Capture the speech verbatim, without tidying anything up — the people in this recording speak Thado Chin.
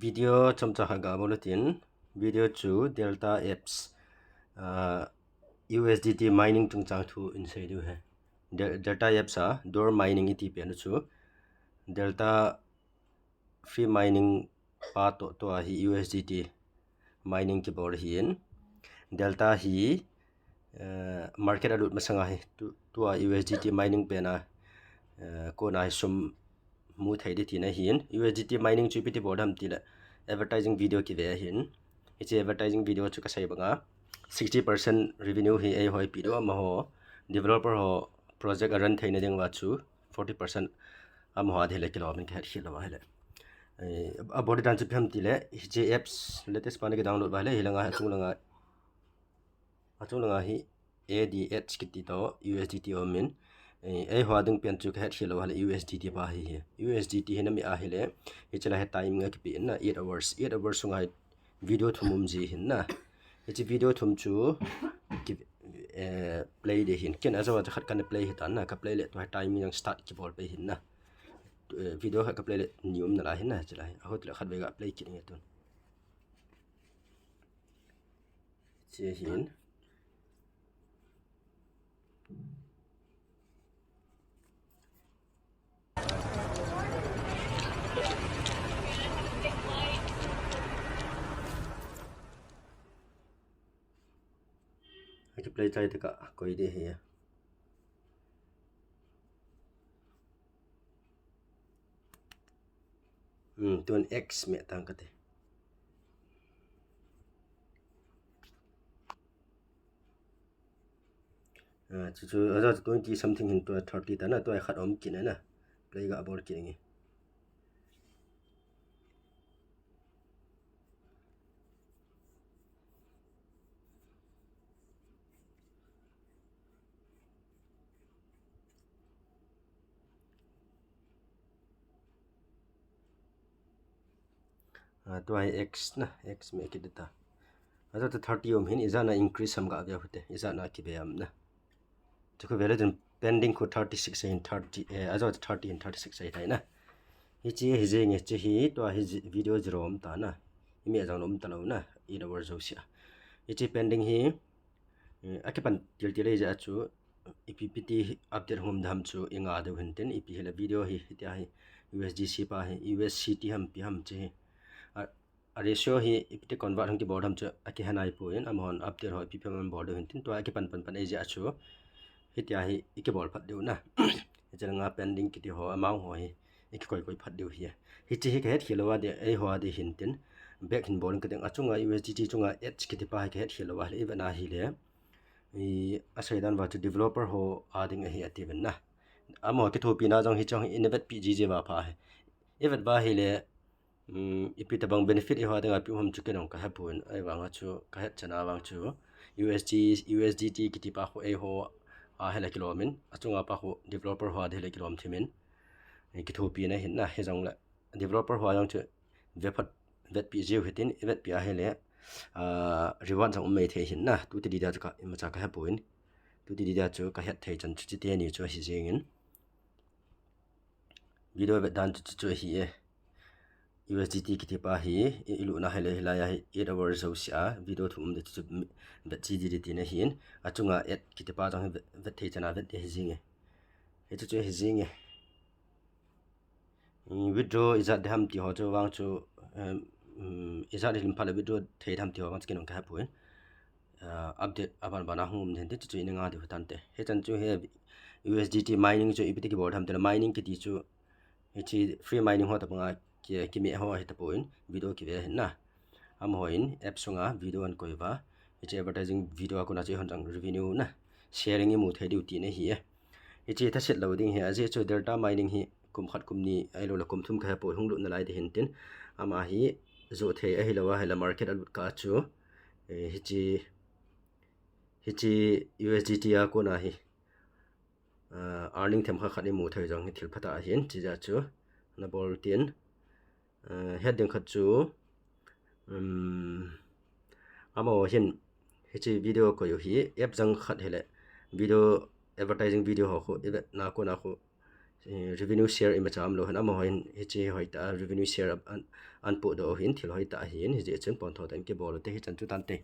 Video chomcha khat ga bol tin, video chu Delta Apps, uh, U S D T mining chungchang thu in sei diu ahi. Delta Apps a Dor Mining iti pen chu Delta free mining pa toh tua hi U S D T mining kibol ahin. Delta hi uh, market a lut masanga hi tu, tua U S D T mining pen a uh, kona hi sum mu thei di tina hin. U S D T mining chu ipi ti bol ham tile advertising video kive ahin. Hiche advertising video chu kasei banga sixty percent revenue hi eihoi pe diu, amaho developer ho project a run theina ding uva chu forty percent amaho a ding le kilom in kahet khel lou ahile. Eh, abol dan chu ipi ham tile hiche apps latest pa na kidownload uva ahile hilanga achung langa achung langa hi A D H kiti toh U S D T um in. Eh, eiho a ding pen chu kahet khel lou ahile U S D T pa hi hi. U S D T hi nami ahile hiche la hi time nga kipe in na eight hours. Eight hours sunga hi video thum um ji hin na. Hiche video thum chu ki, eh, play de hin. Ken ajo ajo khat kana play hi tan na, ka play le tua hi time yang start kibol pe hin na. Eh, video khat ka play le ni um na la hin na, hiche la hi. Ahot le khat ve ga play kit nge tun. Hiche hin. Aki play chai teka koi de hi. Hmm, tun X me tang kate. Ah, chu chu, aja chu twenty something hin tua thirty ta na, tua khat om kit na na. Play ga bol kit nge. Ah, tua hi X na, X me kit ta. Ajo ta thirty um hin, ijat na increase ham ga ve hute, ijat na kibe am na. Chu khu ve le tun pending khu thirty six hin thirty, eh, ajo ta thirty hin thirty six ahi thai na. Hiche hi jing e, hiche hi tua hi video zero um ta na. Imi ajang um ta lou na, eight hours jouse a. Hiche pending hi, eh, akipan til til ahi jeh a chu, ipi ipi ti update hung um dem chu inga diu hin tin, ipi hile video hi, hitia hi, U S D C pa hi, U S C T ham pi ham hiche hi. A, a ratio hi ipi ti convert hung kibol dem chu akihe nai poi, amahon update ho ipi ipi ham bol diu hin tin, tua akipan pan pan ahi jeh a chu, hitia hi ikibol phat diu na. Hiche langa pending kiti ho, amount ho hi ikikoi koi phat diu hi. Hiche hi kahet khel lou a di, eiho a di hin tin. Back hin bol in ka ding, achunga U S D T chunga H kiti pa hi kahet khel lou a, ivet na hile. I, asei dan uva chu developer ho a ding ahi ati ven na. Amaho kithopi na jong hiche hi ina vetpi ji ji uva pha hi. Ivet uva hile, um, ipi tabang benefit eiho a dinga pe um ham chu kei jong kahe pon, ahivanga chu kahet chan a vang chu U S D, U S D T kiti pa khu eiho a hile kilom in, achunga pa khu developer ho a di hile kilom thim in. I, kithopi na hin na, hijongle developer ho a jong chu ve phat, vetpi jiu hitin, ivetpi a hile, ah, reward jong um mai thei hin na, tuti di dia chu ka, imacha kahe pon. Tuti di dia chu kahet thei chan chu chuteni chu ahi jing in. Video vet dan chu chu chu ahi e. U S D T kiti pa hi, i, ilut na hile hilai a hi eight hours jouse a, video thum um di chu chu vet chi di di tina hin. Achunga H kiti pa jong hi vet, vet thei chan a vet di ahi jing e. Hichu chu ahi jing e. I, withdraw ijat di ham ti ho chu vang chu, em, um, ijat di lim phat le withdraw thei di ham ti ho vang chu kei jong kahe pon. Ah, update aban ban a hung um den ti chu chu ina nga diu tante. Hichan chu hi U S D T mining chu ipi ti kibol ham tile, mining kiti chu hiche free mining ho tabang a ki, kime ho ahi tapon, video kive hin na. Amaho in app sunga video an koi uva, hiche advertising video a kona chu hon jong revenue na, sharing imu thei diu tina ahi e. Hiche thaset lou ding hi, ajeh chu Delta mining hi kum khat kum ni ahilou le kum thum kahe pon, hung lut nalai di hin tin. Ama hi joh thei ahilou a hile market a lut kah chu, eh, hiche, hiche U S D T a kona hi, ah, earning themkhat khat imu thei jong hi thil phatah ahin, chujeh chu nabol tin, ah, het ding khat chu, um, amaho hin hiche video koi u hi, app jang khat hile, video, advertising video ho khu ivet na kona khu revenue share imacha umlou hin, amaho hin hiche hoitah a revenue share an, an podoh u hin thil hoitah ahin, hijeh chun pontho tah in kibol u te, hichan chu tante.